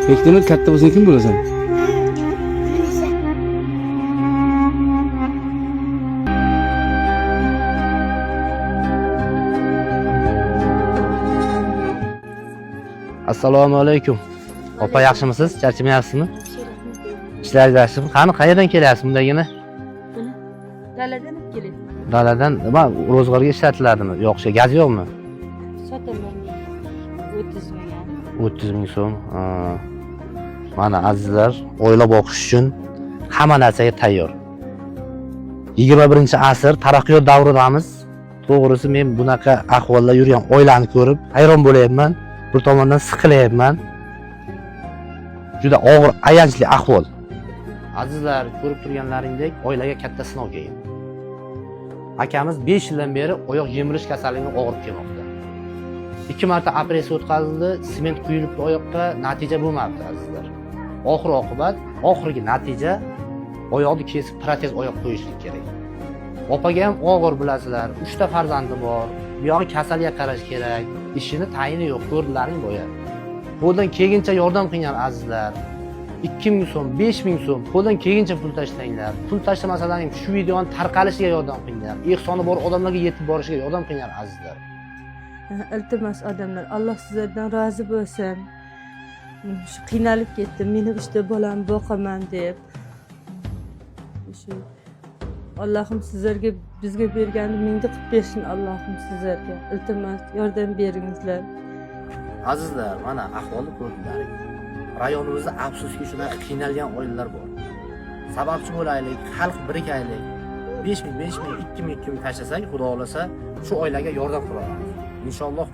Bektemir, katta bo'lsang kim bo'lasan? Assalomu alaykum. Opa, yaxshimisiz? Charchamayapsizmi? Ishlaringiz yaxshimi? Qani, qayerdan kelyapsiz bundagina? Daladan olib kelyapman. Daladan nima, ro'zg'orga ishlatiladimi? Yo'qcha, gaz yo'qmi? Sotaman. 30 ming. 30 ming so'm. Ha. Mana azizlar, oila boqish uchun hamma narsaga tayyor. 21-asr taraqqiyot davridamiz. To'g'risi, men bunaqa ahvolda yurgan oilani ko'rib hayron bo'layapman. Bir tomondan siqilayapman. Juda og'ir, ayanchli ahvol. Azizlar, ko'rib turganlaringdek, oilaga katta sinov kelgan. Akamiz 5 yildan beri oyoq yemirish kasalligini og'rib kelmoqda. 2 marta operatsiya o'tkazildi, sement quyilibdi oyoqqa, natija bo'lmabdi azizlar. Oxir oqibat, oxirgi natija oyoqni kesib protez oyoq qo'yishlik kerak. Opaga ham og'ir bilasizlar, 3 ta farzandi bor. Bu yog'i kasalga qarash kerak, ishini tayini yo'q, ko'rdilaring boya. Qo'ldan kelguncha yordam qilinglar azizlar. 2000 so'm, 5000 so'm qo'ldan kelguncha pul tashlanglar. Pul tashlasalaring shu videoni tarqalishiga yordam qilinglar. Ehsoni bor odamlarga yetib borishiga yordam qilinglar azizlar. Iltimos odamlar, Alloh sizlardan rozi bo'lsin. Shu qiynalib ketdim. Meni uchta bolam boqaman deb. Shu Allohim sizlarga bizga berganini mingta qilib bersin Allohim sizlarga. Iltimos yordam beringizlar. Azizlar, mana ahvolni ko'rdilaring. Rayonimizda afsuski shunaqa qiynalgan oilalar bor. Sababchi bo'laylik, xalq birikaylik. 5000, 5000, 2000, 2000 tashlasak, Xudo xolasa shu oilaga yordam qila olamiz. Inshaalloh.